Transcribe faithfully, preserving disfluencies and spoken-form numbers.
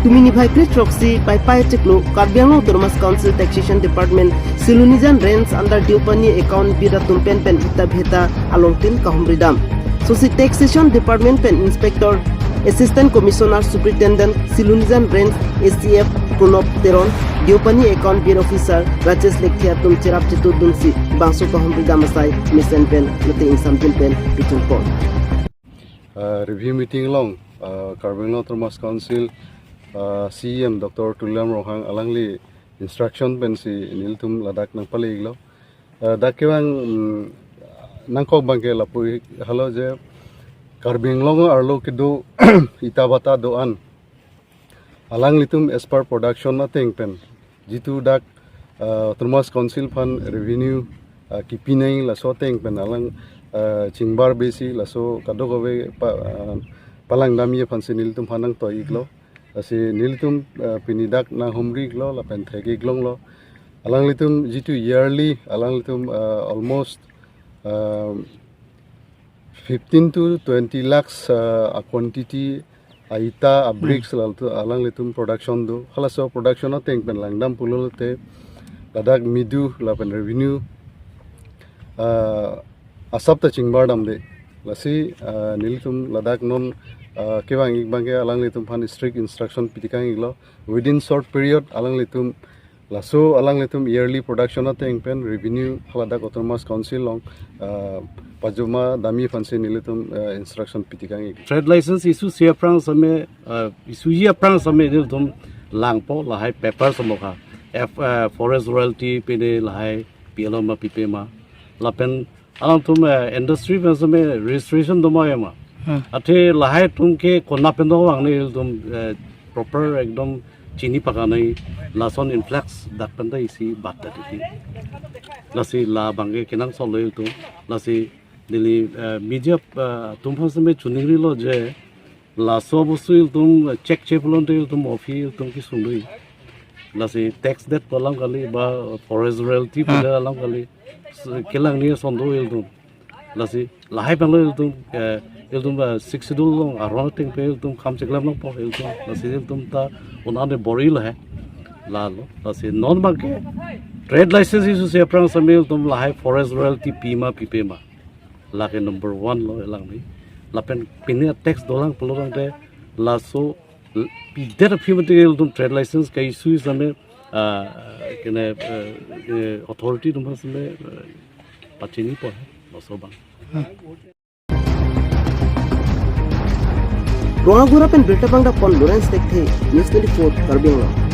Tumi niphai kre-throksi Paipai chiklo Karbi Anglong Autonomous Council Taxation Department Silunijan Range under Deopani account bira atum pen pen ita bheta alongtin kahumridam. Sosi Taxation Department pen Inspector Assistant Commissioner Superintendent Silunijan Range A C F Pranab Teron, Deopani Account Bearer Officer Rajesh Lekthe atum cherap chetudunsi bangso kahumridam asai mesen pen mate ingsamjin pen pichungpon. Uh, review meeting along, uh, Karbi Anglong Autonomous Council, uh, C E M Doctor Tuliram Ronghang alangli instruction pensi nelitum ladak nangpale-iklo. Uh, dak kevang, mm, nangkok abangke lapu-ik halo je Karbi Anglong arlo kedo ita bheta do-an alanglitum as per production ateng pen jitu dak, uh, Autonomous Council aphan revenue, uh, kipinai laso ateng pen alang, uh, chingbar besi laso kadokave pa, uh, palangdamji aphansi nelitum aphan nangtoi-iklo. Lasi nelitum, uh, pini dak nanghumri-iklo lapen thek-iklonglo. Alanglitum jitu yearly alanglitum, uh, almost, uh, fifteen to twenty lakhs, uh, a quantity a ita a bricks, hmm, laltu alanglitum production do. Halaso production ateng pen langdam pulote ladak midu lapen revenue, uh, asap ta chingbardamde. Lasi, uh, nelitum ladak non, uh, kevang-ik abangke alanglitum aphan strict instruction pitekang-iklo. Within short period alanglitum laso alanglitum yearly production ateng pen revenue haladak Autonomous Council along, uh, pajoma damji aphansi nelitum, uh, instruction pitekang-ik. Trade license issue si aphrang same, uh, issueji aphrang same nelitum langpo lahai paper samoka. F, uh, forest royalty pine lahai pilo ma pipe ma. Lapen alangtum, eh, industry pen same registration do ma ya ma. Hmm. Athe lahai atum ke konat pen dovang ne ilitum, eh, proper ekdom chini pakanai lason influx dak pen ta isi bat ta titi. Lasi la abangke kenangsotlo ilitum. Lasi neli, eh, media, eh, atum aphan same choningrilo je laso abostu ilitum check che pulote ilitum aphi ilitum kesung do-ik. Lasi tax det pu alam kali ba forest royalty pu, hmm, alam kali. S-, kelang ni ason do ilitum. Lasi lahai pen lo ilitum, eh, ilitum, eh, Sixth Schedule along aron ateng pen ilitum kam cheklemlongpo ilitum. Lasi ilitum ta un-an bor-ilo he. Lalo. Lasi non abangke trade license issue si aphrang same ilitum lahai forest royalty pi ma pipe ma. Lake number one lo alangli. Lapen pine tax dolang pulo tangte laso l-, pidet aphi mate ilitum trade license ka-issue same, ah, kene, eh, eh, authority atum same, eh, pachinipo laso abang. Rongagora pen birta pangdapon Lawrence Tekthe, News twenty-four, Karbi Anglong.